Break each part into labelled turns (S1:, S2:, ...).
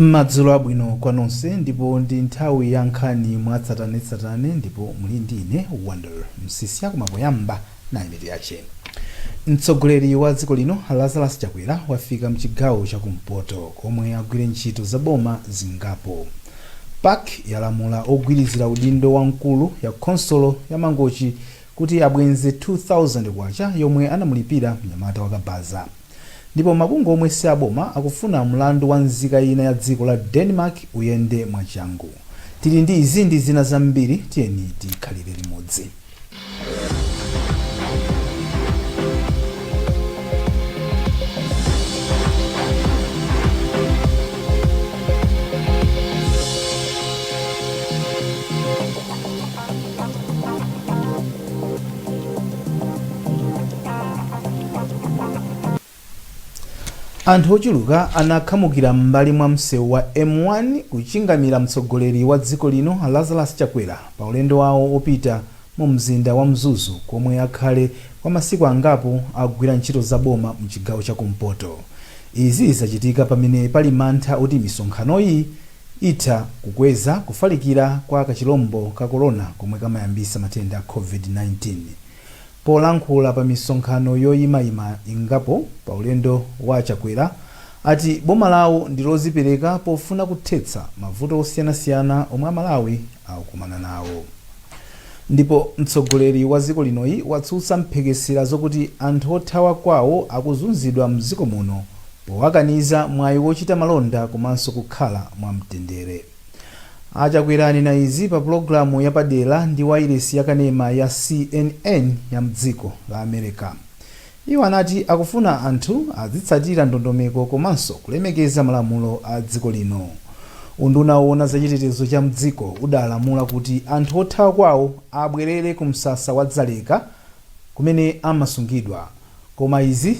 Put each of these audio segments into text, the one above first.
S1: Madzulo abwino kwa nonse, ndipo ndi nthawi ya nkhani mwatsatanetsatane, ndipo muli ndi ine Wonder Msisya. Koma poyamba, nayi mitu yache. Mtsogoleri wa dziko lino Lazarus Chakwera wafika mchigawo chakumpoto komwe agwire ntchito za boma zingapo. PAC yalamula ogwirizira udindo wamkulu ya khonsolo ya Mangochi kuti abwenze 2000 kwacha yomwe anamulipira mnyamata wakabaza. Ndipo mabungwe omwe si aboma akufuna mlandu wa nzika ina ya dziko la Denmark uyende mwachangu. Tili ndi izi ndi zina zambiri, tiyeni tikhalire limodzi. Anthu ochuluka anakhamukira m'mbali mwa msewu wa M1 kuchingamira mtsogoleri wa dziko lino Lazarus Chakwera pa ulendo wawo opita mu mzinda wa Mzuzu komwe akhale kwa masiku angapo akugwira ntchito za boma mchigawo chakumpoto. Izi zachitika pamene pali mantha oti misonkhanoyi itha kukweza kufalikira kwa kachilombo ka corona komwe kamayambisa matenda a COVID-19. Polankhula pa misonkhano yoyimayima ingapo pa ulendo wa Chakwera, ati boma lawo ndi lozipereka pofuna kuthetsa mavuto osiyanasiyana omwe Amalawi akukumana nawo. Ndipo mtsogoleri wa dziko linoyi watsutsa mphekesera zokuti anthu othawa kwawo akuzunzidwa mdziko muno powakaniza mwayi wochita malonda komanso kukhala mwamtendere. A Chakwera anena izi pa pulogalamu yapadera ndi wailesi yakanema ya CNN ya mdziko la America. Iwo anati akufuna anthu azitsatira ndondomeko komanso kulemekeza malamulo a dziko lino. Unduna woona zachitetezo cha mdziko udalamula kuti anthu othawa kwawo abwerere ku msasa wa Dzaleka kumene amasungidwa. Koma izi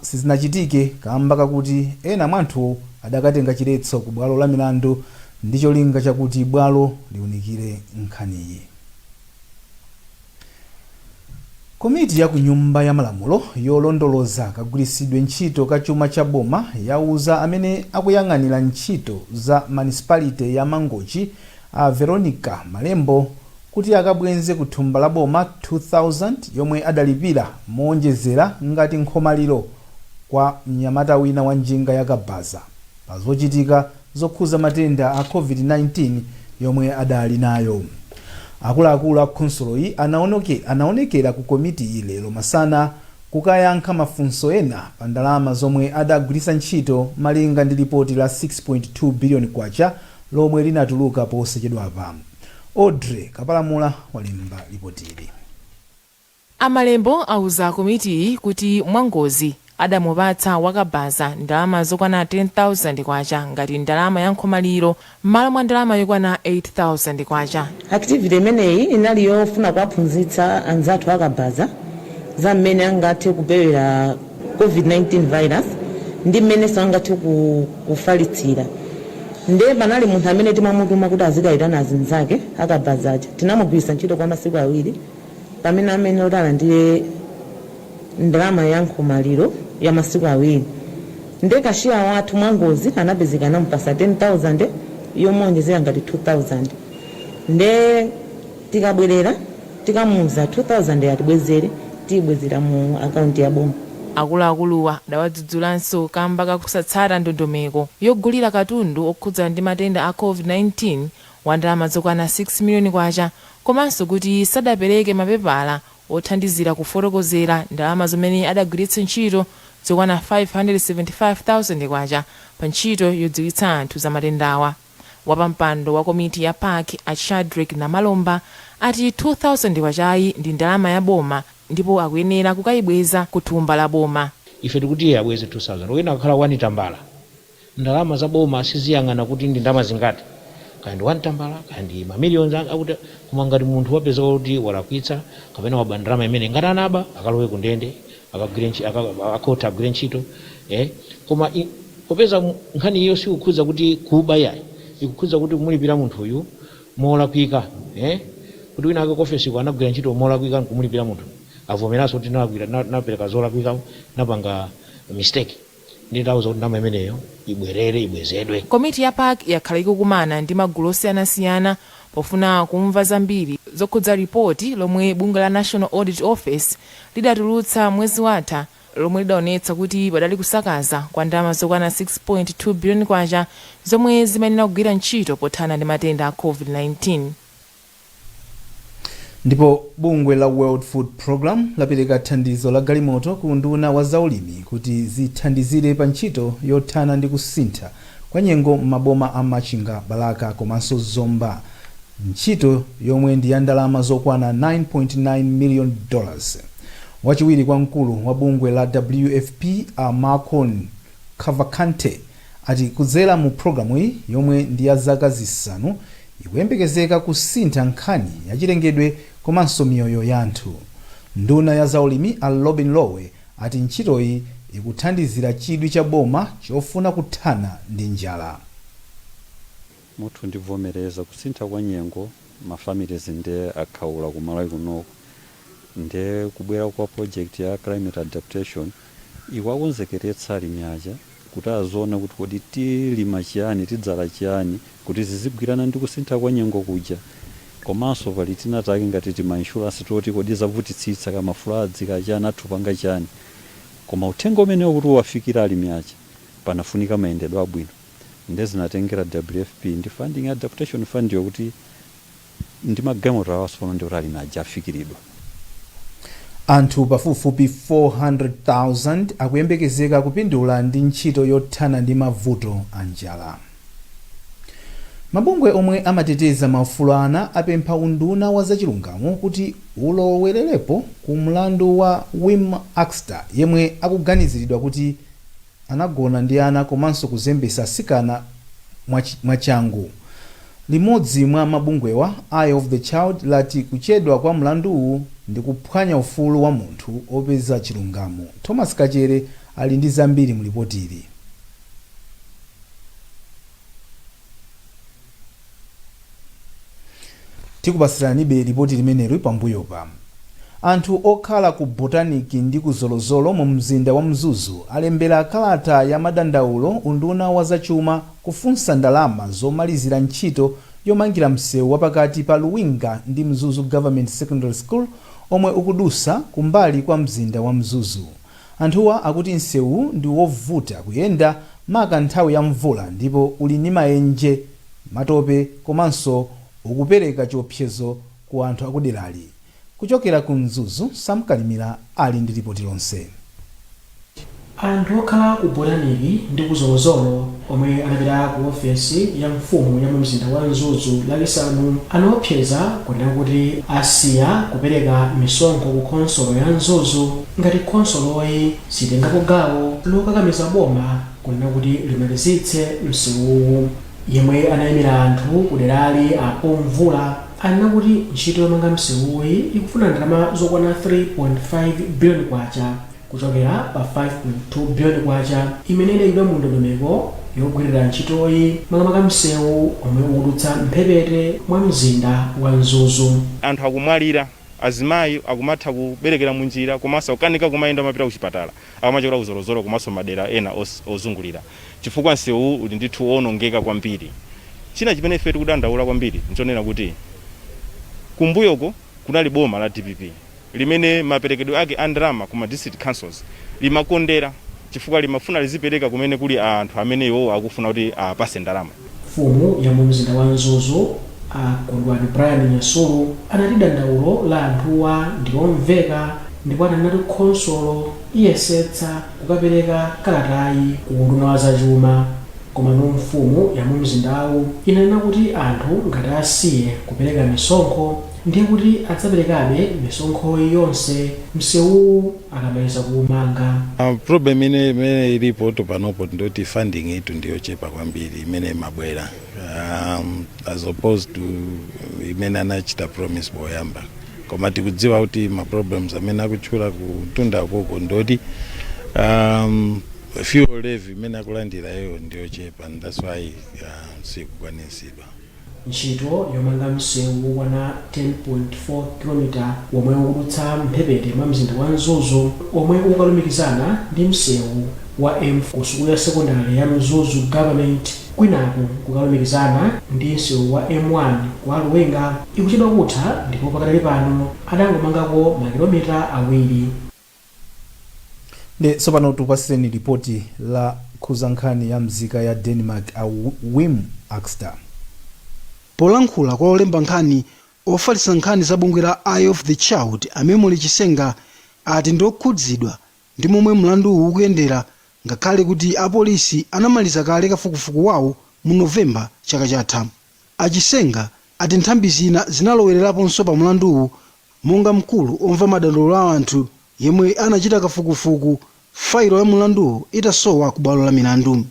S1: sizinachitike kamba kakuti ena mwa anthuwo adakatenga chiletso ku bwalo la milandu ndi cholinga chakuti bwalo liunikire nkhaniyi. Komiti ya ku Nyumba ya Malamulo yolondoloza kagwiritsidwe ntchito ka chuma cha boma yauza amene akuyang'anira ntchito za municipality ya Mangochi a Veronica Malembo kuti akabwenze ku thumba la boma 2000 yomwe adalipira moonjezera ngati nkhomaliro kwa mnyamata wina wa njinga ya kabaza pa zochitika zokhuza matenda a COVID-19 yomwe adali nayo. Akuluakulu a khonsoloyi anaonekera ku komitiyi lero masana kukayankha mafunso ena pa ndalama zomwe adagwiritsa ntchito malinga ndi lipoti la 6.2 billion kwacha lomwe linatuluka posachedwapa. Audrey Kapalamula walemba lipotili.
S2: A Malembo auza komitiyi kuti mwangozi adamupatsa wakabaza ndalama zokwana K10,000 ngati ndalama ya nkhomaliro m'malo mwa ndalama yokwana K8,000.
S3: Activity imeneyi inali yofuna kuwaphunzitsa anzathu akabaza za mmene angathe kupewera COVID-19 virus ndi mmenenso angathe kufalitsira. Nde panali munthu amene timamutuma kuti azikayitana azinzake akabaza aja. Tinamugwiritsa ntchito kwa masiku awiri pamene amene oti alandire ndalama ya nkhomaliro ya masiku awiri. Nde cashier wathu mwangozi anapezeka anamupasa 10,000 yomuonjezera ngati 2,000. Nde tikabwerera tikamuuza 2,000 atibwezere, tiyibwezera mu akaunti ya boma.
S2: Akuluakuluwa adawadzudzilanso kamba kakusatsata ndondomeko yogulira katundu okhudzana ndi matenda a COVID-19 wa ndalama zokwana K6 miliyoni komanso kuti sadapereke mapepala othandizira kufotokozera ndalama zomwe adagwiritsa ntchito zokwana K575,000 pa ntchito yodziwitsa anthu za matendawa. Wapampando wa komiti ya PAC a Shadric Namalomba ati K2,000 ndi ndalama ya boma ndipo akuyenera kukayibweza ku thumba la boma.
S4: Ife tikuti iye abweze 2000 wina akakhala 1 tambala. Ndalama za boma siziyang'ana kuti ndi ndalama zingati, kaya ndi 1 tambala, kaya ndi ma millions akuti, koma ngati munthu wapezeka kuti walakwitsa kapena waba ndalama imene, ngati anaba akalowe ku ndende, akagwire akhoti agwire ntchito. Koma popeza nkhani iyo sikukhudza kuti kuba iyayi, ikukhudza kuti kumulipira munthuyu molakwika, kuti wina ake ku ofesiko anagwira ntchito molakwika nkumulipira munthu, avomeranso kuti napereka zolakwika, napanga mistake. Nditauza kuti ndalama imeneyo ibwerere, ibwezedwe.
S2: Komiti ya PAC yakhala ikukumana ndi magulu osiyanasiyana pofuna kumva zambiri zokhudza ripoti lomwe bungwe la National Audit Office lidatulutsa mwezi watha, lomwe lidaonetsa kuti padali kusakaza kwa ndalama zokwana 6.2 biliyoni kwacha zomwe zimayenera kugwira ntchito pothana ndi matenda a COVID-19.
S1: Ndipo bungwe la World Food Program lapereka thandizo la galimoto ku nduna wa zaulimi kuti zithandizire pa ntchito yothana ndi kusintha kwa nyengo m'maboma a Machinga, Balaka komanso Zomba, ntchito yomwe ndi ya ndalama zokwana $9.9 million. Wachiwiri kwa mkulu wa bungwe la WFP a Marcon Cavalcante ati kudzera mu programu iyi, yomwe ndi ya zaka 5, ikuyembekezeka kusintha nkhani yachilengedwe komanso miyoyo ya anthu. Nduna ya zaulimi a Lobin Lowe ati ntchitoyi ikuthandizira chidwi cha boma chofuna kuthana ndi njala.
S5: Muthu ndivomereza kusintha kwa nyengo, mafamilies nde akhaula kumalawi kunoko. Nde kubwera kwa project ya climate adaptation ikuwakonzekeretsa alimi aja kuti azione kuti kodi tilima chiyani, tidzala chiyani, kuti zizigwirana ndi kusintha kwa nyengo kuja. Komanso pali tinatake ngati tima insurance toti kodi zavutitsitsa kama floods kachani, athu panga chani. Koma uthenga umenewo kuti uwafikira alimi aja, panafunika mayendedwe abwino. Nde zinatengera WFP ndi funding adaptation fund yokuti ndi magalimoto awaso pano ndi kuti alimi aja afikiridwa.
S1: Anthu pafupifupi 400,000 akuyembekezeka kupindula ndi ntchito yothana ndi mavuto a njala. Mabungwe omwe amateteza maufulu ana apempha unduna wa zachilungamo kuti ulowererepo ku mlandu wa Wim Axter, yemwe akuganiziridwa kuti anagona ndi ana komanso kuzembesa asikana mwachangu. Limodzi mwa mabungwewa, Eye of the Child, lati kuchedwa kwa mlanduwu ndi kuphwanya ufulu wa munthu opeza chilungamo. Thomas Kachere ali ndi zambiri mulipotili. Tikupasiranibe ripoti limeneli pambuyopa. Anthu okhala ku Botanic ndi ku Zolozolo mu mzinda wa Mzuzu alembera kalata ya madandaulo unduna wa zachuma kufunsa ndalama zomalizira ntchito yomangira msewu wapakati pa Luwinga ndi Mzuzu Government Secondary School, omwe ukudusa kumbali kwa mzinda wa Mzuzu. Anthuwa akuti msewu ndi wovuta kuyenda, maka nthawi ya mvula, ndipo uli ndi maenje, matope komanso ukupereka chiopsezo ku anthu akuderali. Kuchokera ku Mzuzu, Samkalimira ali ndi ripoti lonse.
S6: Anthu okhala ku Botanic ndi ku Zolozolo omwe anapita ku ofesi ya mfumu ya mu mzinda wa Mzuzu Lachisanu anaopseza kunena kuti asiya kupereka misonkho ku khonsolo ya Mzuzu ngati khonsoloyi sitengapo gawo lokakamiza boma kunena kuti limalizitse msewuwu. Yemwe anayimira anthu kuderali, apo Mvula, anena kuti ntchito yomanga msewuyi ikufuna ndalama zokwana 3.5 billion kwacha kuchokera pa 5.2 billion kwacha imene inayikidwa mu ndondomeko yogwirira ntchitoyi, makamaka msewu omwe ukudutsa mphepete mwa mzinda wa Mzuzu.
S7: Anthu akumwalira, azimayi akumatha kuberekera munjira, komanso akukanika kumayenda amapita kuchipatala akamachokera ku Zolozolo komanso madera ena ozungulira, chifukwa msewu uli ndithu wonongeka kwambiri. China chimene ife tikudandaula kwambiri nchonena kuti kumbuyoko kunali boma la DPP limene maperekedwe ake a ndalama ku ma district councils limakondera, chifukwa limafuna lizipereka kumene kuli anthu amene iwowo akufuna kuti apase ndalama.
S6: Mfumu ya mu mzinda wa Mzuzu, a Kondwani Brian Nyasulu, anati dandaulo la anthuwa ndilomveka ndipo ananena kuti khonsolo iyesetsa kukapereka kalatayi ku unduna wa zachuma. Komano mfumu ya mu mzindawu inanena kuti anthu ngati asiye kupereka misonkho, ndiye kuti adzaperekabe misonkhoyi yonse msewuwu akamaliza kuumanga.
S8: Problem imene ilipo to panopo ndoti funding itu ndiyochepa kwambiri imene imabwera, as opposed to imene anachita promise poyamba. Koma tikudziwa kuti ma problems amene akutchula kutunda koko ndoti fuel levy imene akulandira iyo ndiyochepa, and that's why sikukwanisidwa.
S6: Ntchito yomanga msewu wokwana 10.4 km womwe ukudutsa mphepete mwa mzinda wa Mzuzu, omwe ukalumikizana ndi msewu wa M ku sukulu ya sekondari ya Mzuzu Government, kwinaku kukalumikizana ndi msewu wa M1 kwa Luwenga, ikuchedwa kutha ndipo pakadali pano adangomangako makilomita 2.
S1: Ndi tsopano tupasireni ripoti la khuza nkhani ya mzika ya Denmark a Wim Akster.
S9: Polankhula kwa olemba nkhani, ofalitsa nkhani za bungwe la Eye of the Child a Memory Chisenga ati ndi okhudzidwa ndi momwe mlanduwu ukuyendera, ngakhale kuti apolisi anamaliza kale kafukufuku wawo mu Novemba chaka chatha. Achisenga ati nthambi zina zinalowereraponso pa mlanduwu, monga mkulu omva madandaulo a anthu yemwe anachita kafukufuku failo ya mlanduwu itasowa ku bwalo la milandu.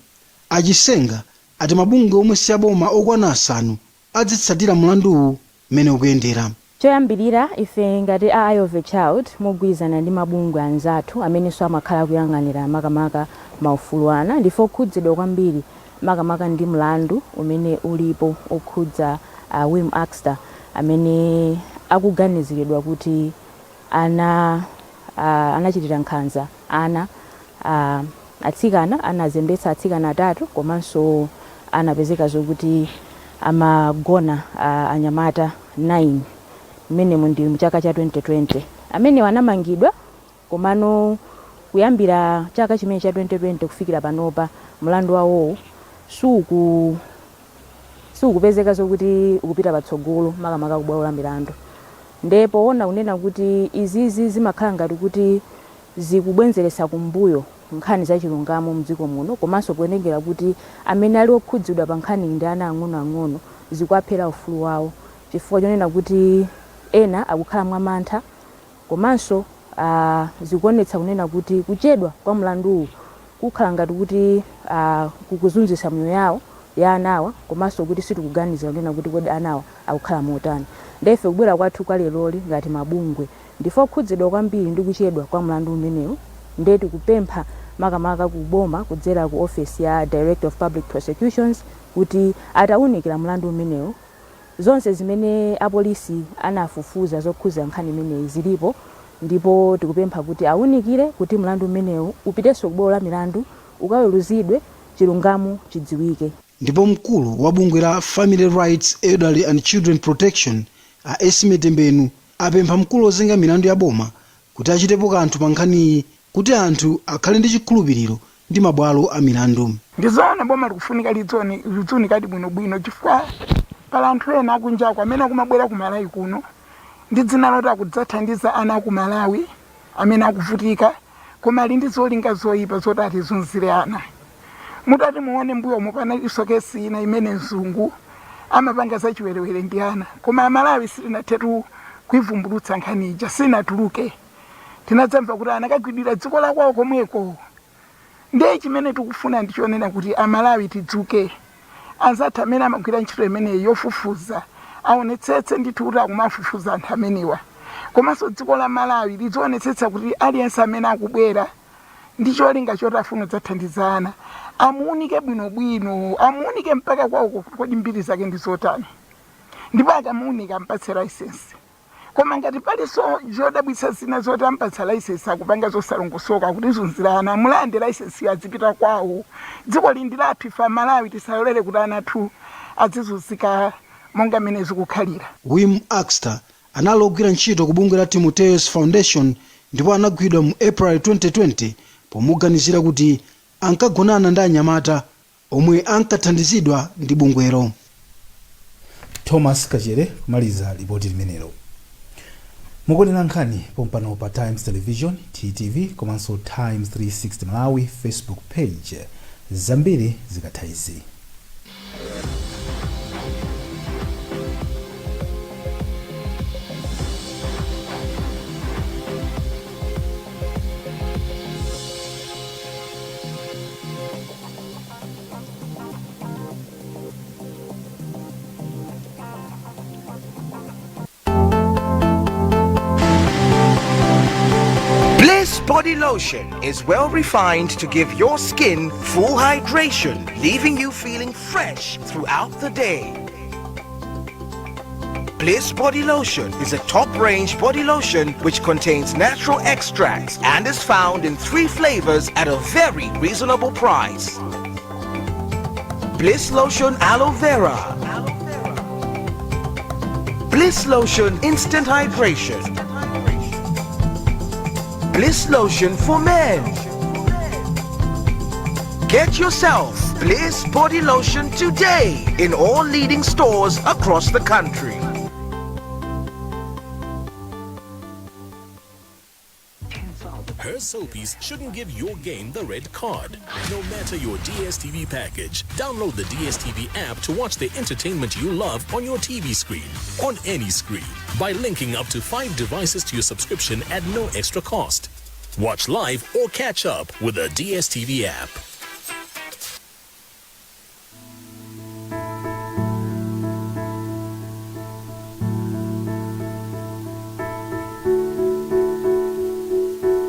S9: Achisenga ati mabungwe omwe si aboma okwana 5 adzitsatira mlanduwu mmene ukuyendera.
S10: Choyambirira, ife ngati a Eye of the Child, mogwirizana ndi mabungwe anzathu amenenso amakhala kuyang'anira makamaka maufulu ana, ndife okhudzidwa kwambiri makamaka ndi mlandu umene ulipo okhudza Wim Akster, amene akuganiziridwa kuti anachitira nkhanza ana atsikana, anazembetsa atsikana 3, komanso anapezeka zokuti amagona anyamata 9 mmenemo ndi mchaka cha 2020. Amenewa anamangidwa, komano kuyambira chaka chimene cha 2020 kufikira panopa mlandu wawowo sukupezeka zokuti ukupita patsogolo makamaka kubwalo la milandu. Ndipo poona kunena kuti izizi zimakhala ngati kuti zikubwenzeretsa kumbuyo nkhani za chilungamo mdziko muno, komanso kuonekera kuti amene ali okhudzidwa pa nkhani ndi ana ang'onoang'ono, zikuwaphera ufulu wawo, chifukwa chonena kuti ena akukhala mwamantha, komanso zikuonetsa kunena kuti kuchedwa kwa mlanduwu kukhala ngati kuti kukuzunzitsa miyoyo yawo ya anawa, komanso kuti sitikuganizira kunena kuti kodi anawa akukhala motani. Ndife kubwera kwathu kwa leroli ngati mabungwe, ndife okhudzidwa kwambiri ndi kuchedwa kwa mlandu umenewu, ndiye tikupempha makamaka ku boma kudzera ku office ya Director of Public Prosecutions kuti atawunikira mlandu umenewu. Zonse zimene apolisi anafufuza zokhudza nkhani imeneyi zilipo, ndipo tikupempha kuti awunikire kuti mlandu umenewu upitenso ku bwalo la milandu, ukaweruzidwe, chilungamo chidziwike.
S9: Ndipo mkulu wa bungwe la Family Rights, Elderly and Children Protection a Esme Tembenu apempha mkulu ozenga milandu ya boma kuti achitepo kanthu pa nkhaniyi kuti anthu akhale ndi chikhulupiriro ndi mabwalo a milandu.
S11: Ndizoona, boma likufunika lidziunikadi bwinobwino, chifukwa pala anthu ena akunjako amene akumabwera ku Malawi kuno ndi dzina loti akudzathandiza ana aku Malawi amene akuvutika, koma ali ndi zolinga zoyipa zoti atizunzire ana. Mutati muone, mbuyomu panalinso kesi ina imene mzungu amapanga zachiwerewere ndi ana, koma Amalawi sitinathetu kuivumbulutsa nkhani ija, sinatuluke. Tinadzamva kuti anakagwidwira dziko la kwawo komweko. Ndiye chimene tikufuna ndichonena kuti Amalawi tidzuke. Anzathu amene amagwira ntchito imeneyi yofufuza aonetsetse ndithu kuti akumafufuza anthu amenewa, komanso dziko la Malawi lizionetsetsa kuti aliyense amene akubwera ndi cholinga choti afuna kudzathandiza ana amuunike bwinobwino, amuunike mpaka kwawoko kuti kodi mbiri zake ndi zotani, ndipo akamuunika ampatse license. Koma ngati palinso zodabwitsa zina zoti ampatsa license akupanga zosalongosoka, akutizunzira ana, amulande license azipita kwawo. Dziko li ndi lathu ife Amalawi, tisalolere kuti ana athu adzizunzika monga mmene zikukhalira.
S9: Wim Akster anali ogwira ntchito ku bungwe la Timotheus Foundation ndipo anagwidwa mu April 2020 pomuganizira kuti ankagonana ndi anyamata omwe ankathandizidwa ndi bungwelo.
S1: Thomas Kachere kumaliza lipoti limenelo. Mukuonera nkhani pompano pa Times Television, TTV, komanso Times 360 Malawi Facebook page. Zambiri zikatha izi.
S12: Bliss Body Lotion is well refined to give your skin full hydration, leaving you feeling fresh throughout the day. Bliss Body Lotion is a top-range body lotion which contains natural extracts and is found in 3 flavors at a very reasonable price. Bliss Lotion Aloe Vera, Bliss Lotion Instant Hydration, Bliss Lotion for Men. Get yourself Bliss Body Lotion today in all leading stores across the country.
S13: Her soapies shouldn't give your game the red card. No matter your DSTV package, download the DSTV app to watch the entertainment you love on your TV screen, on any screen, by linking up to 5 devices to your subscription at no extra cost. Watch live or catch up with the DSTV app.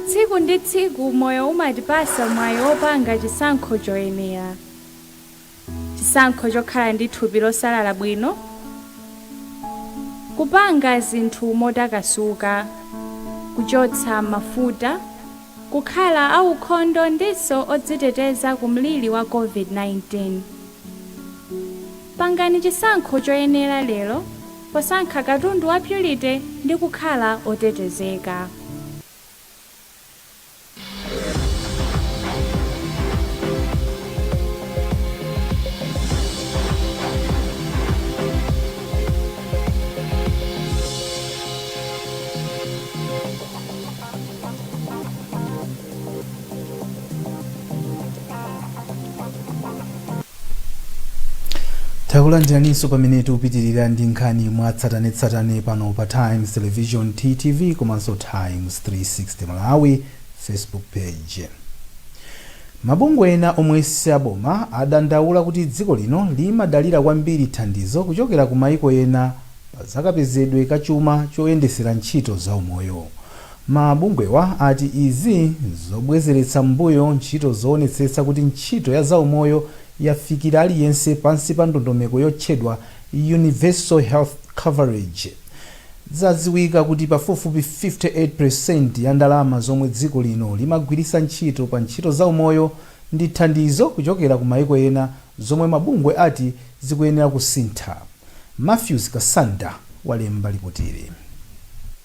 S14: Tsiku ndi tsiku moyo umatipasa mwayi wopanga chisankho choyenera, chisankho chokhala ndi thupi losalala bwino, kupanga zinthu motakasuka, kuchotsa mafuta, kukhala aukhondo ndiso odziteteza ku mliri wa COVID-19. Pangani chisankho choyenera lero posankha katundu wa Purity ndi kukhala otetezeka.
S1: Takulandiraninso pamene tikupitirira ndi nkhani mwatsatanetsatane pano pa Times Television, TTV, komanso Times 360 Malawi Facebook page. Mabungwe ena omwe si aboma adandaula kuti dziko lino limadalira kwambiri thandizo kuchokera ku maiko ena pa zakapezedwe kachuma choyendesera ntchito zaumoyo. Mabungwewa ati izi zobwezeretsa mbuyo ntchito zoonetsetsa kuti ntchito ya zaumoyo yafikira aliyense pansi pa ndondomeko yotchedwa Universal Health Coverage. Zadziwika kuti pafupifupi 58% ya ndalama zomwe dziko lino limagwiritsa ntchito pa ntchito zaumoyo ndi thandizo kuchokera ku maiko ena, zomwe mabungwe ati zikuyenera kusintha. Matthews Kasanda walemba lipotili.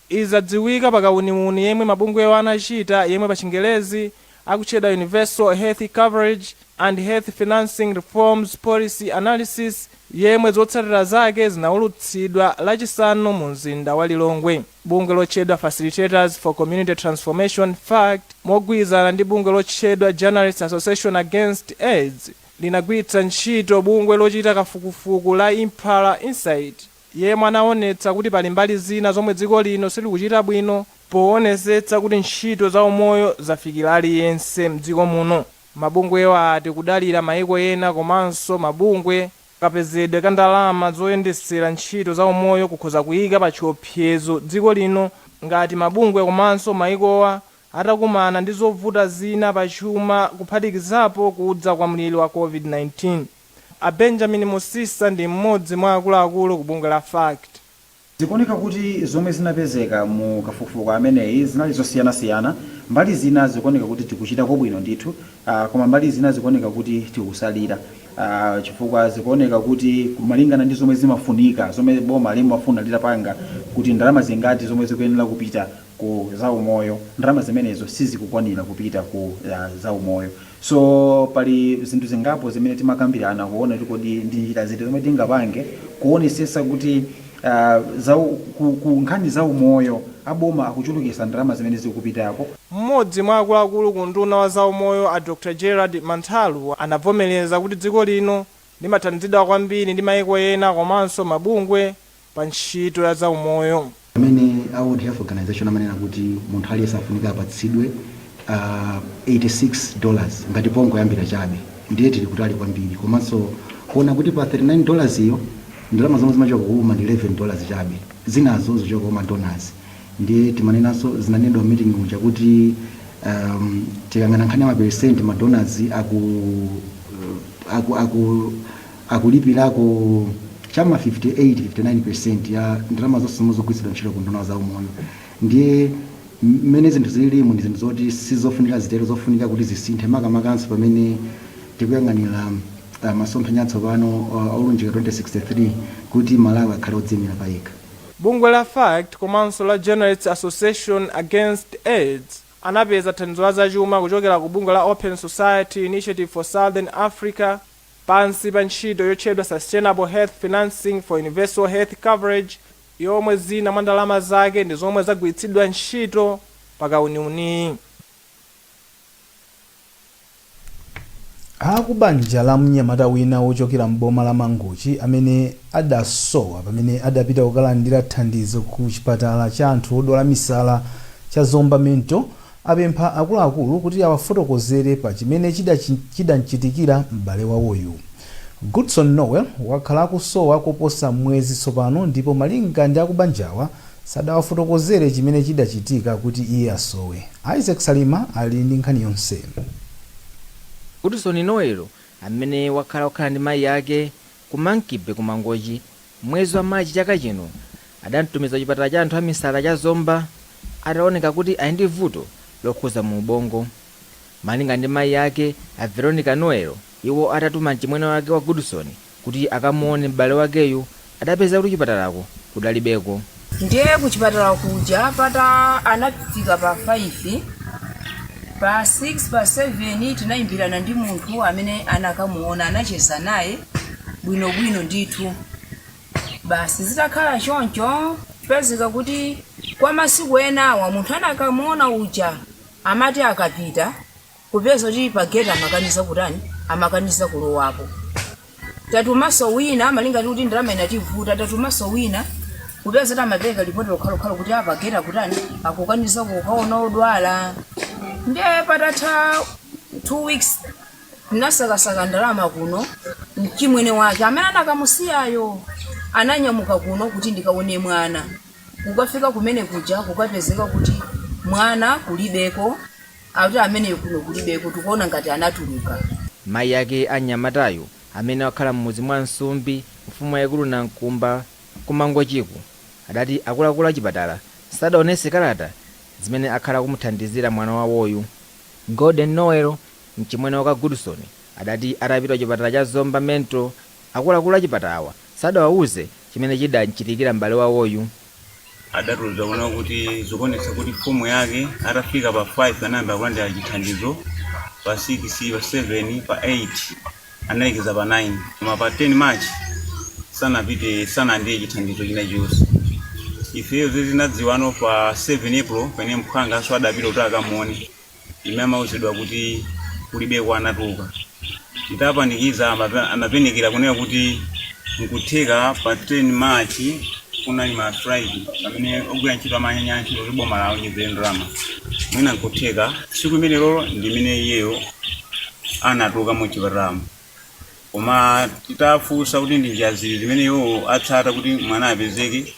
S15: Izadziwika pakauniuni yemwe mabungwewa anachita, yemwe pa Chingelezi akutchedwa Universal Health Coverage and Health Financing Reforms Policy Analysis, yemwe zotsatira zake zinaulutsidwa Lachisanu mu mzinda wa Lilongwe. Bungwe lotchedwa Facilitators for Community Transformation, FACT, mogwirizana ndi bungwe lotchedwa Journalists Association Against AIDS, linagwiritsa ntchito bungwe lochita kafukufuku la Impala Insight, yemwe anaonetsa kuti pali mbali zina zomwe dziko lino silikuchita bwino poonetsetsa kuti ntchito za umoyo zafikira aliyense mdziko muno. Mabungwewa ati kudalira maiko ena komanso mabungwe kapezedwe ka ndalama zoyendesera ntchito za umoyo kukhoza kuyika pa chiopsezo dziko lino ngati mabungwe komanso maikowa atakumana ndi zovuta zina pachuma, kuphatikizapo kudza kwa mliri wa COVID-19. A Benjamin Musisa ndi mmodzi mwa akuluakulu ku bungwe la FACT.
S16: Zikuoneka kuti zomwe zinapezeka mu kafukufuku ameneyi zinali zosiyanasiyana. Mbali zina zikuoneka kuti tikuchitako bwino ndithu, koma mbali zina zikuoneka kuti tikusalira, chifukwa zikuoneka kuti malingana ndi zomwe zimafunika, zomwe boma limafuna litapanga, kuti ndalama zingati zomwe zikuyenera kupita ku zaumoyo, ndalama zimenezo sizikukwanira kupita ku zaumoyo. So pali zinthu zingapo zimene timakambirana kuona kuti kodi ndi njira ziti zomwe tingapange kuonesesa kuti ku nkhani za umoyo aboma akuchulukisa ndalama zimene zikupitako.
S15: Mmodzi mwa akuluakulu ku unduna wa zaumoyo, a Dr Gerald Manthalu, anavomereza kuti dziko lino limathandizidwa kwambiri ndi maiko ena komanso mabungwe pa ntchito ya zaumoyo.
S17: Pamene a World Health Organization amanena kuti munthu aliyense afunika apatsidwe $86 ngati pongoyambira chabe, ndiye tili kutali kwambiri. Komanso kuona kuti pa $39 iyo, ndalama zomwe zimachoka kuboma ndi $11 chabe, zinazo zichoka kuma donors. Ndiye timanenanso, zinanenedwa meeting muja kuti tikang'ana nkhani ya maperesenti, ma donors aku, aku, aku, akulipirako Chama 58 59% ya ndalama zonse zomwe zogwiritsidwa ntchito ku nduna za umoyo. Ndiye mmene zinthu zililimu ndi zinthu zoti sizofunika zitero, zofunika kuti zisinthe, makamakanso pamene tikuyang'anira masomphenya atsopano olunjika 2063 kuti Malawi akhale odziyimira payekha.
S15: Bungwe la FACT komanso la Journalists Association Against AIDS anapeza thandizo la zachuma kuchokera ku bungwe la Open Society Initiative for Southern Africa pansi pa ntchito yotchedwa Sustainable Health Financing for Universal Health Coverage, yomwe zina mwa ndalama zake ndi zomwe zagwiritsidwa ntchito pakauniuni.
S1: Akubanja la mnyamata wina wochokera m'boma la Mangochi amene adasowa pamene adapita kukalandira thandizo ku chipatala cha anthu odwala misala cha Zomba Mental apempha akuluakulu kuti awafotokozere pa chimene chidamchitikira m'bale wawoyu. Goodson Noel wakhala akusowa koposa mwezi tsopano ndipo malinga ndi akubanjawa sadawafotokozere chimene chidachitika kuti iye asowe. Isaac Salima ali ndi nkhani yonse.
S18: Goodson Noel amene wakhala kukhala ndi mayi ake ku Monkey Bay ku Mangochi, mwezi wa Machi chaka chino adamtumiza kuchipatala cha anthu amisala cha Zomba ataoneka kuti ali ndi vuto lokhuza mu ubongo. Malinga ndi mayi ake a Veronica Noel, iwo atatuma mchimwene wake wa Goodson kuti akamuone m'bale wakeyu, adapeza kuti kuchipatalako kudalibeko.
S19: Ndiye kuchipatala kuja pata anafika pa 5, pa 6, pa 7 tinayimbirana ndi munthu amene anakamuona, anacheza naye bwinobwino ndithu. Basi zitakhala choncho, pezeka kuti kwa masiku enawa munthu anakamuona uja amati akapita kupeza kuti pa gate amakaniza kutani, amakaniza kulowapo. Tatumanso wina malinga ndi kuti ndalama inativuta, tatumanso wina kupeza kuti amapereka lipoti lokhalokhalo kuti apa gate akutani, akukaniza kukaona odwala. Ndiye patatha 2 weeks tinasakasaka ndalama kuno, mchimwene wake amene anakamusiyayo ananyamuka kuno kuti ndikaone mwana. Kukafika kumene kuja kukapezeka kuti mwana kulibeko, akuti ameneyo kuno kulibeko, tikuona ngati anatuluka.
S18: Mayi ake a mnyamatayu amene akukhala m'mudzi mwa Nsumbi, mfumu yayikulu Nankumba ku Mangochiku, adati akuluakulu a chipatala sadaonetse kalata zimene akhala akumuthandizira mwana wawoyu. Golden Noel, mchimwene wake wa Goodson, adati atapita kuchipatala cha Zomba Mental, akuluakulu a chipatalawa sadawauze chimene chidamchitikira m'bale wawoyu.
S20: Adatiuza kuona kuti zikuonetsa kuti fomu yake atafika pa 5 anayamba kulandira chithandizo, pa 6, pa 7, pa 8, analekeza pa 9, koma pa 10 March sanapite, sanalandire chithandizo china chonse. Ifeyo zinadziwano pa 7 April pamene mphwanganso adapita kuti akamuone, imene amauzidwa kuti kulibeko, anatuluka. Titapanikiza amapenikira kunena kuti nkutheka pa 10 March kunali ma strike pamene ogwira ntchito amanyanya ntchito kuti boma lawonjezere ndalama, mwina nkutheka tsiku imene lolo ndi imene iyeyo anatuluka mu chipatalamo. Koma titafunsa kuti ndi njira ziti zimene iwo atsata kuti mwana apezeke,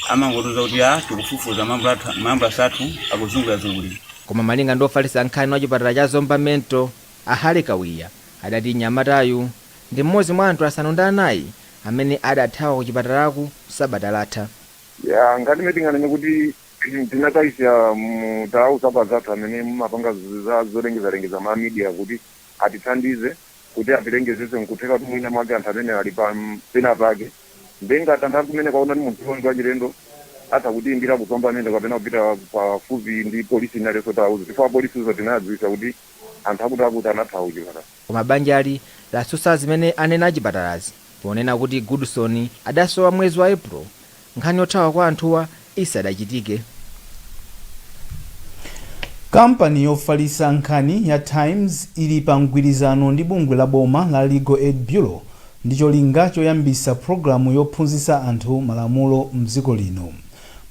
S20: amangotiuza kuti a tikufufuza, maambulasi athu akuzungulirazungulira.
S18: Koma malinga ndi ofalitsa nkhani wa chipatala cha Zomba Mental a Harry Kawiya, adati mnyamatayu ndi mmodzi mwa anthu 9 amene adathawa ku chipatalaku sabata latha.
S21: Ya, ngati imene tinganene kuti tinatayisa mutauza anzathu amene mumapanga za zolengezalengeza ma media kuti atithandize kuti atilengezese. Nkutheka kuti mwina mwake anthu amene ali pa pena pake, nde ngati anthu akumene kwaona ndi munthu ndi wachilendo, atha kutiyimbira ku Zomba Mental kapena kupita pafupi ndi polisi inalenso tauza, chifukwa polisi tinadziwisa kuti anthu akuti akuti anathawa kuchipatala.
S18: Koma banjali latsutsa zimene anena achipatalazi ponena kuti Goodson adasowa mwezi wa April nkhani yothawa kwa anthuwa isadachitike.
S1: Kampani yofalitsa nkhani ya Times ili pa mgwirizano ndi bungwe la boma la Legal Aid Bureau ndi cholinga choyambisa pulogalamu yophunzitsa anthu malamulo mdziko lino.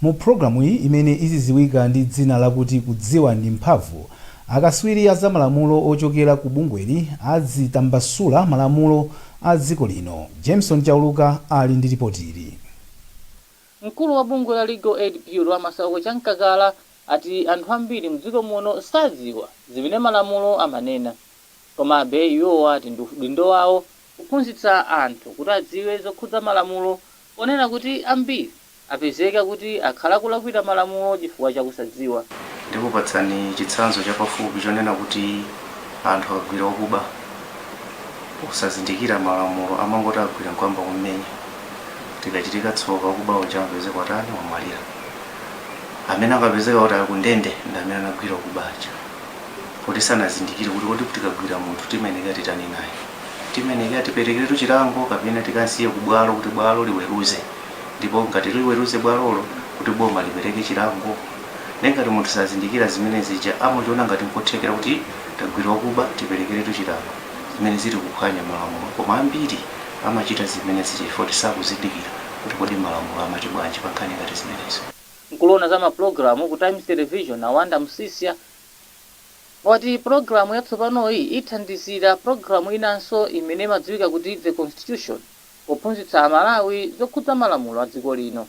S1: Mu pulogalamuyi, imene izidziwika ndi dzina lakuti Kudziwa ndi Mphamvu, akaswiri a zamalamulo ochokera ku bungweli azitambasula malamulo a dziko lino. Jameson Chauluka ali ndi ripoti ili.
S22: Mkulu wa bungwe la Legal Aid Bureau a Masauko Chamkakala ati anthu ambiri mdziko muno sadziwa zimene malamulo amanena. Komabe iwowa ati ndi udindo wawo Kuphunzitsa anthu kuti adziwe zokhudza malamulo, ponena kuti ambiri apezeka kuti akhala akulakwira malamulo chifukwa chakusadziwa.
S3: Ndikupatsani chitsanzo chapafupi chonena kuti anthu agwira okuba, usazindikira malamulo, amangoti agwira nkuyamba kummenya. Tikachitika tsoka, okuba uja amapezeka watani? Wamwalira. Amene akapezeka kuti ali kundende ndi amene anagwira okuba aja, poti sanazindikire kuti kodi tikagwira munthu timayenekera titani naye, timayenekera tiperekeretu chilango kapena tikansiye ku bwalo kuti bwalo liweruze, ndipo ngati liweruze bwalolo kuti boma lipereke chilango. Ndiye ngati munthu sazindikira zimene zija, amachiona ngati nkothekera kuti tagwira okuba, tiperekeretu chilango, zimene zili kuphwanya malamulo. Koma ambiri amachita zimene zija chifukwa kuti sakuzindikira kuti kodi malamulo amati bwanji pa nkhani ngati zimenezo.
S22: Mkulu woona za mapulogalamu ku Times Television a Wonder Msiska wati pulogalamu yatsopanoyi ithandizira pulogalamu inanso imene imadziwika kuti The Constitution pophunzitsa Amalawi zokhudza malamulo a dziko lino.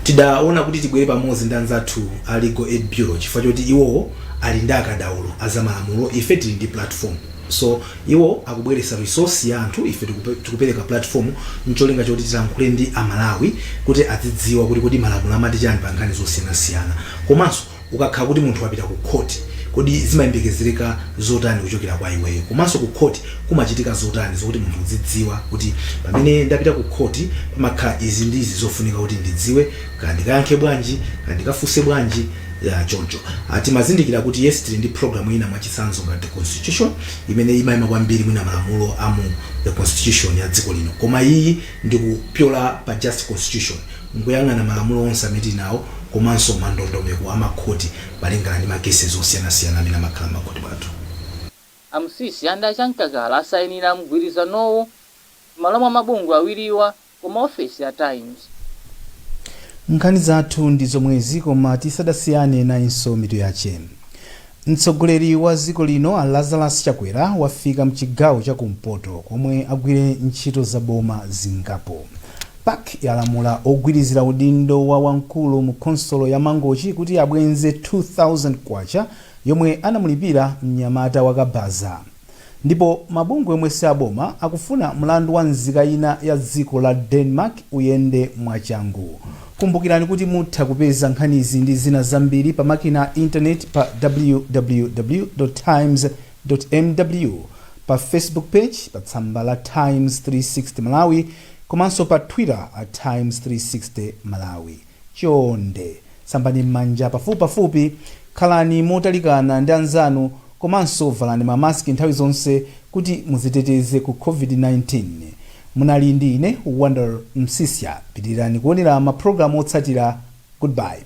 S1: Tidaona kuti tibwere pamodzi ndi anzathu a Legal Aid Bureau chifukwa choti iwowo ali ndi akadaulo a zamalamulo, ife tili ndi platform. So iwo akubweretsa resource ya anthu, ife tikupereka platform ncholinga choti tilankhule ndi Amalawi kuti azidziwa kuti kodi malamulo amati chani pa nkhani zosiyanasiyana. Komanso ukakhala kuti munthu wapita ku court, kodi zimayembekezereka zotani kuchokera kwa iweyo, komanso ku court kumachitika zotani, zokuti munthu uzidziwa kuti pamene ndapita ku court pamakhala izi ndi izi zofunika kuti ndidziwe, kaya ndikayankhe bwanji, kaya ndikafunse bwanji ya choncho. Timazindikira kuti yes, tili ndi program ina, mwachitsanzo ngati the Constitution, imene imayima kwambiri mwina malamulo amu the Constitution ya dziko lino, koma iyi ndikupyola pa just Constitution, nkuyang'ana malamulo onse amene tili nawo komanso mandondomeko amakhoti malingana ndi ma cases osiyanasiyana amene amakhala m'makhoti mwathu.
S22: A Msisya ndi a Chamkakala asayinira mgwirizanowu m'malo mwa mabungwe awiriwa ku maofesi a Times.
S1: Nkhani zathu ndi zomwezi, koma tisadasiyane nayinso mitu yache. Mtsogoleri wa dziko lino a Lazarus Chakwera wafika mchigawo cha kumpoto komwe agwire ntchito za boma zingapo. Pac yalamula ogwirizira udindo wa wamkulu mu khonsolo ya Mangochi kuti abwenze K2000 yomwe anamulipira mnyamata wa kabaza. Ndipo mabungwe omwe si aboma akufuna mlandu wa nzika ina ya dziko la Denmark uyende mwachangu. Kumbukirani kuti mutha kupeza nkhanizi ndi zina zambiri pa makina a intaneti pa www.times.mw, pa Facebook page pa tsamba la Times 360 Malawi komanso pa Twitter at Times 360 Malawi. Chonde sambani m'manja pafupipafupi, khalani motalikana ndi anzanu komanso valani ma mask nthawi zonse kuti muziteteze ku COVID-19. Munali ndi ine Wonder Msiska. Pitirirani kuonera ma program otsatira. Goodbye.